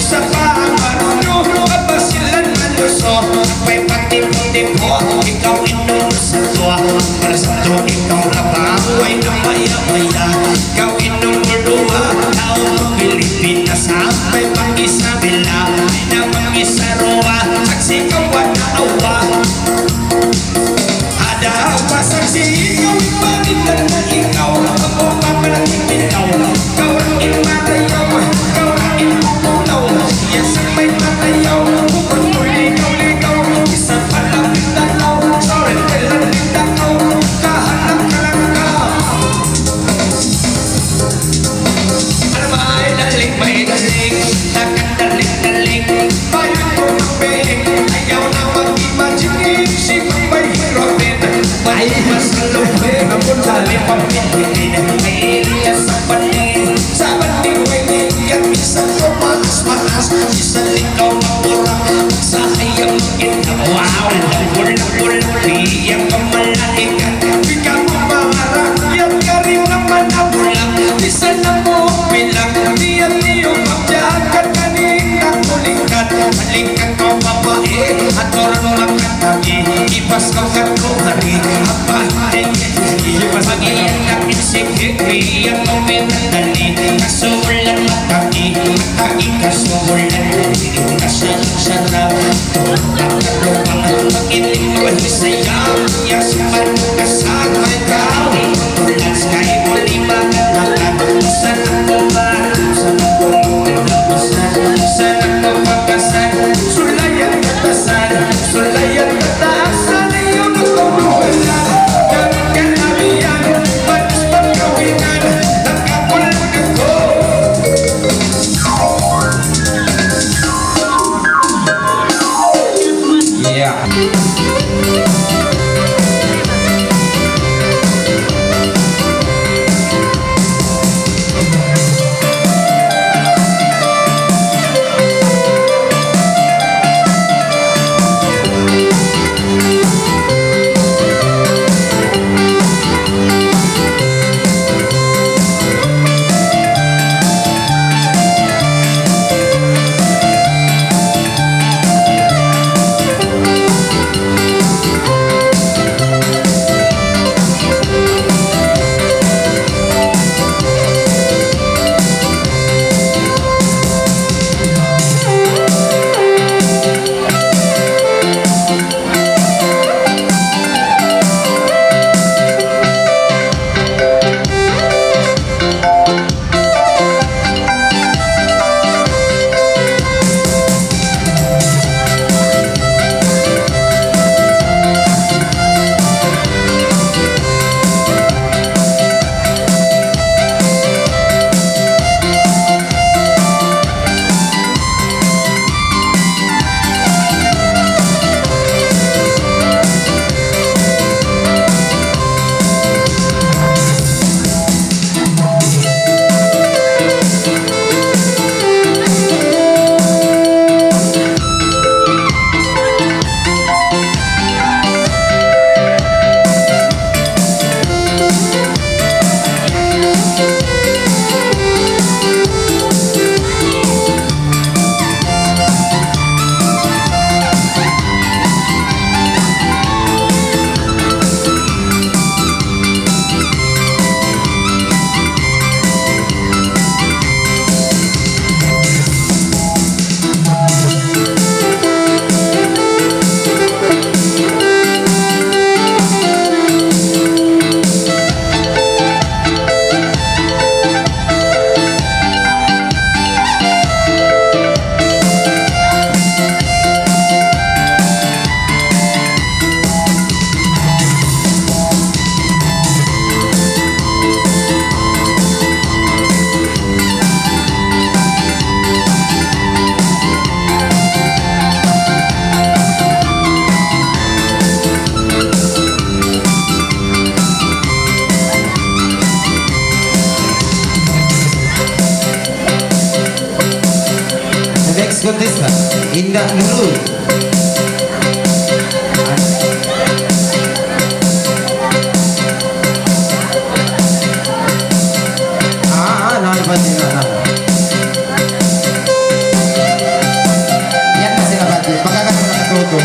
Isa pa ang marunong, mapasilan manuso, ako'y patipo-tipo, ikaw inung sa tuwa, para sa tuwa ikaw labaw, ay na maya-maya, ikaw inung luwa, tao ng Pilipinas, sampay pang Isabela, ay na pang Isarua, at sigaw na awa. Ada apa saksi ikaw, ipagitan na ikaw, ako pa pala titinaw. Ikaw ang imatayaw, ikaw ang imutulaw. Iya sa may matayaw, bukod mo ligaw-ligaw. Isa pa lang itanaw, sorry, kailan itanaw. Kahanap ka lang ka. Ano ba, ay daling, may daling, takang daling-daling. Bayan ko ng piling, ayaw na mag-imagine. Si Pangpay Hirapin, ay mas lupin. Ang punta ni Pangpay Hirapin, ay iya sa panin. Sa panin, waiting, yan minsan ko maas-maas. Isa likaw makurang, sa ayam kita. Wow! Pula-pula, iyang kamalalikan. Ikaw ang pangarap, yan ka rin naman ang ulam. Isa na mo bilang, diyan niyo magjakan. Kanina ko lingkat, malingkat ka babae. At orang makatagi, ipas ka katumari. Apa, ay, ipas ka. Pag-iyan na pisikit, iyang mo pinatali. Kasulan matagi, matagi kasulan. Kasal-salam. Yeah. Indah Nurul. Ah, ah, na, iba sila na. Yan na sila, pati. Pagkakasama na tuto.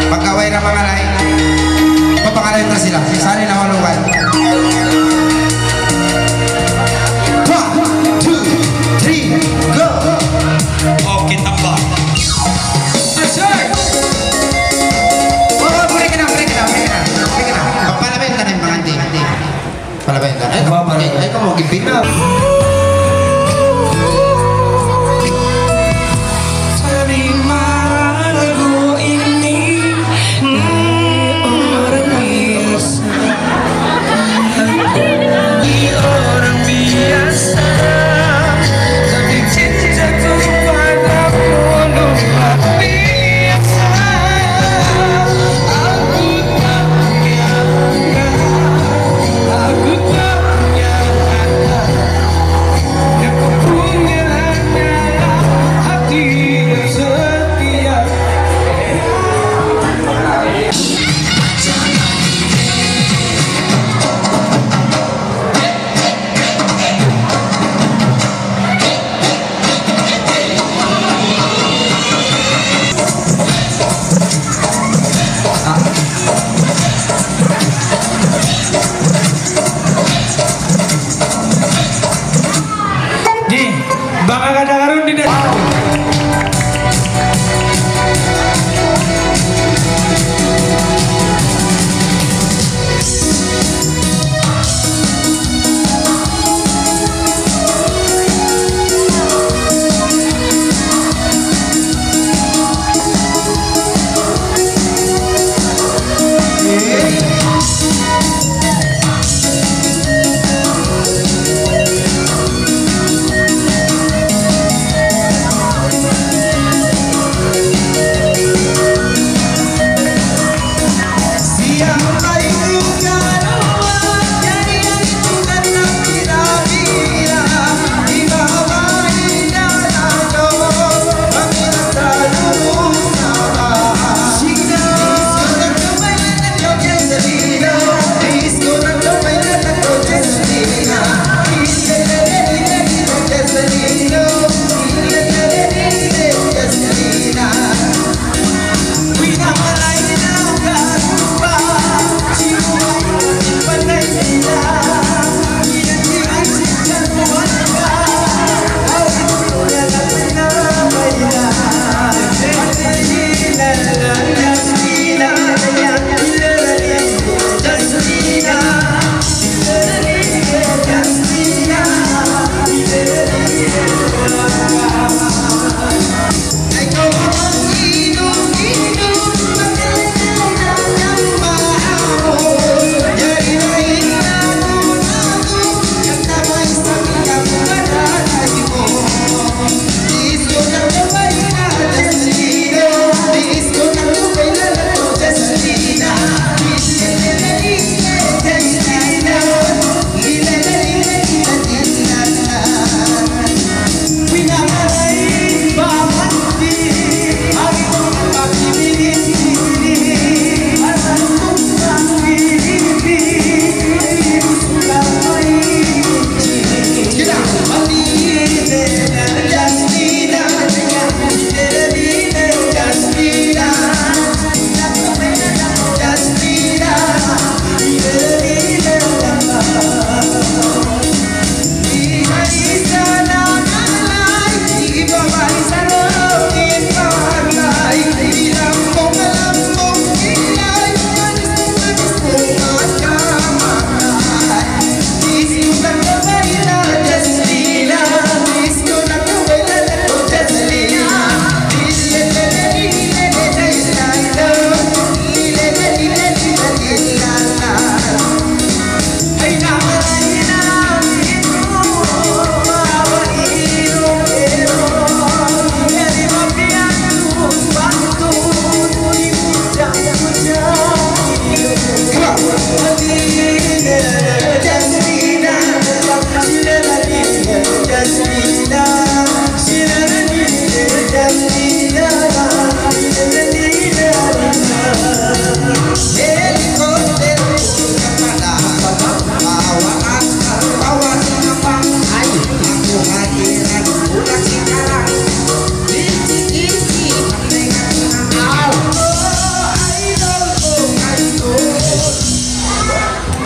Pagka way na mangalay, papangalayn ta sila. Saan in nahulugan? One, two, three, go! Okay, tambak. Yes, sir! Di, bang kadangarun di da.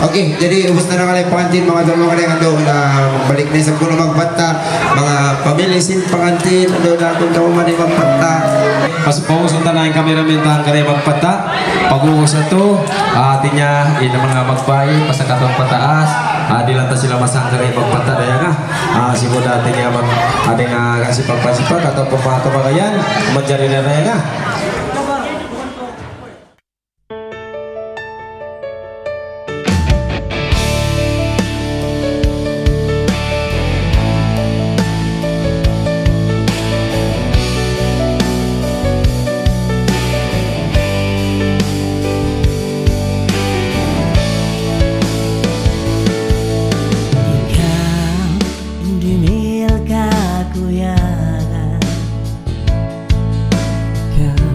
Okay, jadi ubus na na kari pangantin, manga dulu kari andu' na balik na isab kunu' magpatta', manga pamili sin pangantin, andu' na kunu' kamu mari magpatta'. Pas paubus na in cameraman ta kari magpatta', pag-ubus yadtu, ah, hati niya, in manga magbayi', pasakatan pataas, ah, di' lang ta sila masangkari magpatta' dayahan, ah, sibu' da hati niya mag-, ada na kasi pagpasipak atawa pagpakabagayan, manjari na dayahan. Ikaw, dumihil ka, kuya. Ikaw,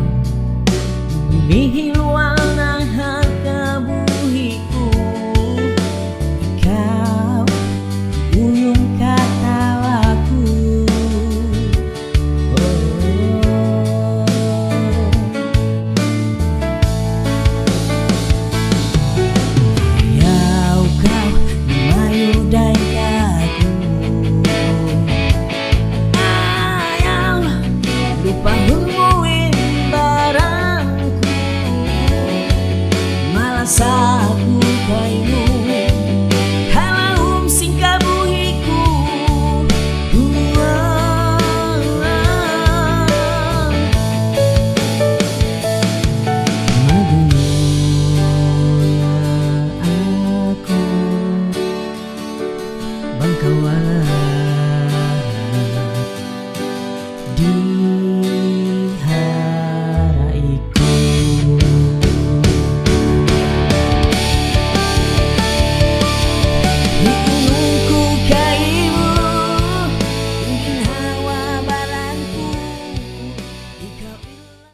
Ikaw